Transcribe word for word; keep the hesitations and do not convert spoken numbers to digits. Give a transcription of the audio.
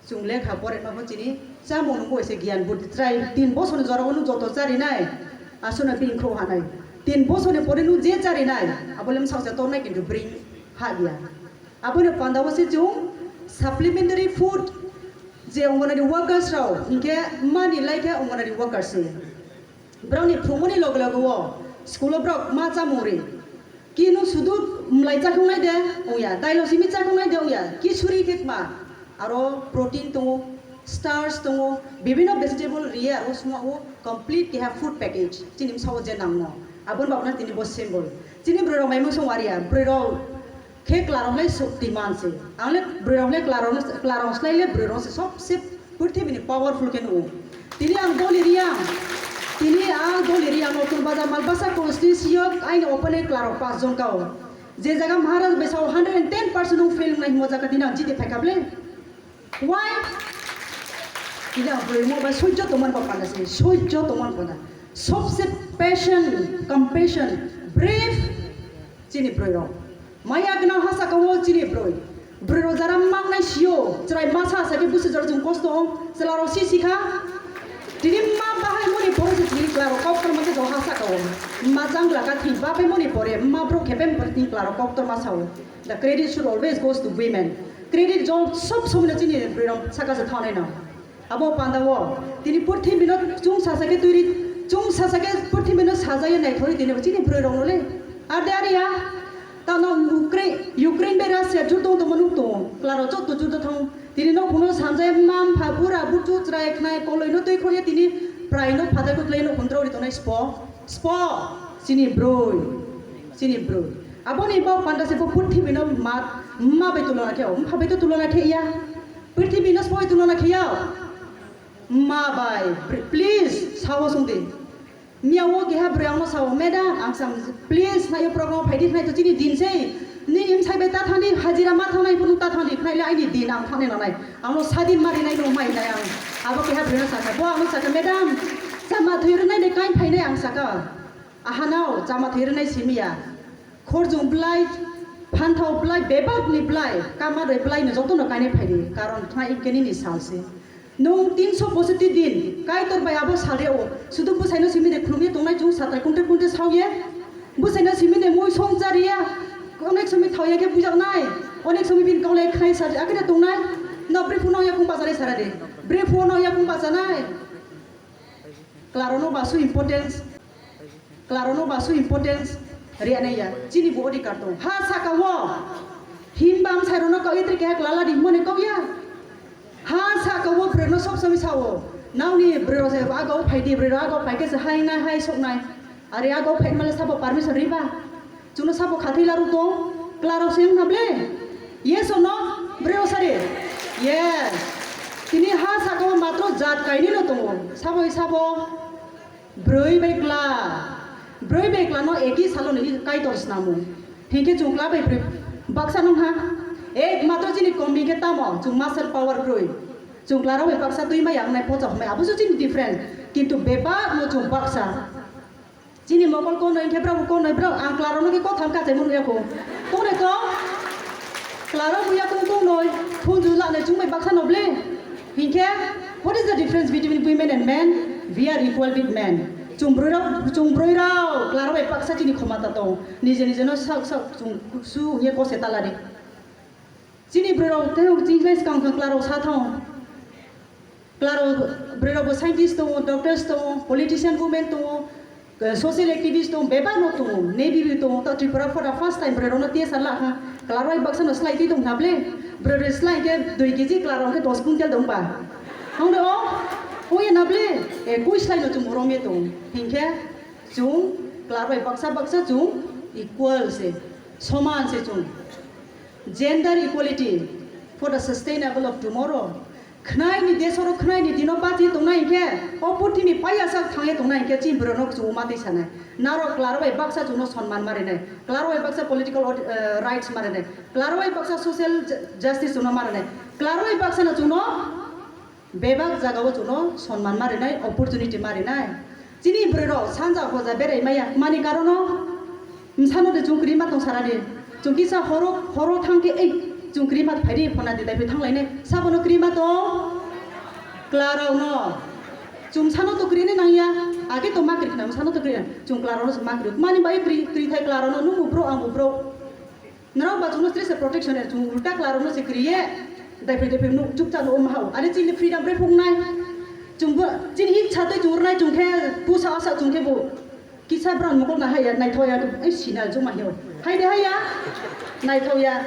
Chwng lekha porema pho chini chamung nungbo ese giyan buddhi chwrai tin bosorni jorao nwng joto charinai, aswkno bini khro hanai. Tin bosorni pore nwng je charinai, abo le bwsaksa tornai kintu bring ha ya. Aboni pandao se chwng supplementary food je Anganwadi workers rao hinkhe mani laikha Anganwadi workers se. Borokni phunukmani loge loge o school o borok ma chamung ri. Kinu sudu mlai chakhwngnai de wngya, dailo simi chakhwngnai de wngya, kisuri khe kma. Aro protein tongo, starch tongo, bibhinno vegetable riye aro swngo complete keha food package. Chini bwsao je nangno. Aboni bagwino tini bo symbol. Chini bwrwi rok mai mung song wariya, bwrwi rok khe klarok lai sok demand se. Ang le bwrwi rok le klarok, klarok slai le bwrwi rok se sobse purthimini powerful khe nugo. Tini ang doli riyang, tini ang doli riyang Notun Bazar Malbasa constituency o aini opponent klarok pas jon kao. Je jaga Maharaj bai sao hundred and ten percent nung fail nai himo jaga tini ang jiti phaikha ble. Why? Tini ang bwrwi mo bai sojjo tongmani ba panda se, sojjo tongmani panda. Sobse patient, compassion, brave, chini bwrwi rok. Maya gwnang ha saka o chini bwrwi. Bwrwi rok jara mangnai sio, chwrai masa sa khe busi jora chwng kosto ong, chwla rok si si kha. Tini ma bahai moni pore se chini chwla rok kok tong ma se do ha saka o. Ma chang la ka thi ba pe moni pore, ma bro khe pe moni chwla rok kok tong ma sa o. The credit should always goes to women. Credit jol sob somoi no chini bwrwi rok saka se thonai no. Abo panda o tini purthimbi no chwng sasa khe twi ri, chwng sasa khe purthimbi no sajai naithori tini chini bwrwi rok no le. Ar de ar ya. Ta no Ukraine, Ukraine bai Russia juddo tongma nuk tongo. Klaro jotto juddo thang. Tini no kuno samjai mam pha bura buchu chrai khnai koloi no twi khorya tini prai no phatai ko tlai no khundro ri tonai spo. Spo. Chini bwrwi. Chini bwrwi. Aboni bok panda se bo purthimbi no ma, ma bai tulona khe o. Mpha bai to tulona khe ya. Purthimbi no spo bai tulona khe ya. Ma bai. Please. Sao sungdi. Miya o keha bwrwi ang no sao, "Madam," ang sam, "Please, nayo program phai di, khnai to chini din sei. Nini bwsai bai ta thang di, hajira ma thang nai, phunuk ta thang di, khnai le aini din ang thang nai nanai. Ang no sadin ma rinai no mai nai ang." Abo keha bwrwi no saka, bo ang no saka, "Madam, chama thwi rwnai de kain phai nai?" ang saka. Aha nao, chama thwi rwnai simi ya. Khorjung blai, phanthao blai, bebak ni blai, kama roi blai no joto no kainai phai di. Karon khnai ibkhe nini sal se. Nwng tinso pochoti din, Kaitor bai abo salreo, sudu bwsaino simi de khulumwi tongnai chwng satai kunte kunte saoye, bwsaino simi de mui song chariya, onek somi thaoya khe bujaknai, onek somi bini kaulai khnai sa akhe de tongnai, no bri phunuk yakung bachanai sara de, bri phunuk yakung bachanai. Klarono basu importance, klarono basu importance rianai ya, chini bo odhikar tong. Ha saka o, himba amsai rono kau itri keha klala di himone kau ya. Ha saka o bwrwi no sob somi sao. Nauni bwrwi rok se agao phai di, bwrwi rok agao phai khe se hai nai, hai sok nai. Are agao phai male sabo permission riba? Chwngno sabo khathwi laru tong, klarok se wngkha ble? Yes or no? Bwrwi rok sari? Yes. Tini ha saka o matro jat kainwi no tongo. Sabo sabo. Brwi bai kla, brwi bai kla no eki salo ni Kaitor snamo. Hinkhe chwng kla bai brwi baksa nung ha. Ek matro chini kombi khe tamo chwng muscle power brwi. Chwng kla rok bai baksa twi ma yang nai pocha hwnwi abo se chini different. Kintu bebak no chwng baksa. Chini mokol kono hinkhe brabo kono brabo ang kla rok no khe kotham kachai mung ya ko. Tone to. Klaro buya kung kung noi, phunju la noi chungbai baksa no ble. Hinkhe, what is the difference between women and men? We are equal with men. Chung broi rok, chung broi rok, klaro bai baksa chini khomata tong. Nije nije no sak sak chung su ye kose talari. Chini broi rok tei chini bai skang kang klaro sa thong. Klaro, bwrwi rok bo scientist tongo, doctors tongo, politician women tongo, eh, social activist tongo, bebak no tongo, navy rok tongo, ta Tripura photo first time bwrwi rok no T S R la kha, klaro bai baksa no slai twi tong na ble, bwrwi rok slai khe dui K G klaro khe dos quintal tong ba. Hong de o, o ye na ble, eh, kui slai no chung rom ye tong, hinkhe chung klaro bai baksa baksa chung equal se, soman se chung. Gender equality for the sustainable of tomorrow. Khnaini desoro khnaini dino bachi tongnai hinkhe, o purthimbi paiya sak thangya tongnai hinkhe chini bwrwi rok chwngma twi sanai. Narok klaro bai baksa chwngno sonman ma rinai. Klaro bai baksa political ot-, eh, rights ma rinai. Klaro bai baksa social ju-, justice chwngno ma rinai. Klaro bai baksa no chwngno bebak jagao chwngno sonman ma rinai, opportunity ma rinai. Chini bwrwi rok sanja hoja berai maya mani karono bwsano de chwng kwrwi ma tong sarani. Chwng kisa horo, horo thang khe, ei, Chung krima phai di phona di dai phi thang lai ne. Sabo no krima to. Klarao no. Chung sano to krine nang ya. Age to makri khna sano to krine. Chung klarao no se makri. Mani bai kri kri thai klarao no nung ubro ang ubro. Nrao ba chung no stress protection er chung ulta klarao no se kriye. Dai phi dai phi nuk chuk cha no um hao. Are chini freedom bre phung nai. Chung bo chini ik cha tei chung rnai chung khe pusa asa chung khe bo. Kisa bran mokol na haya naithok ya ai sina juma heo. Hai de haya. Naithok ya.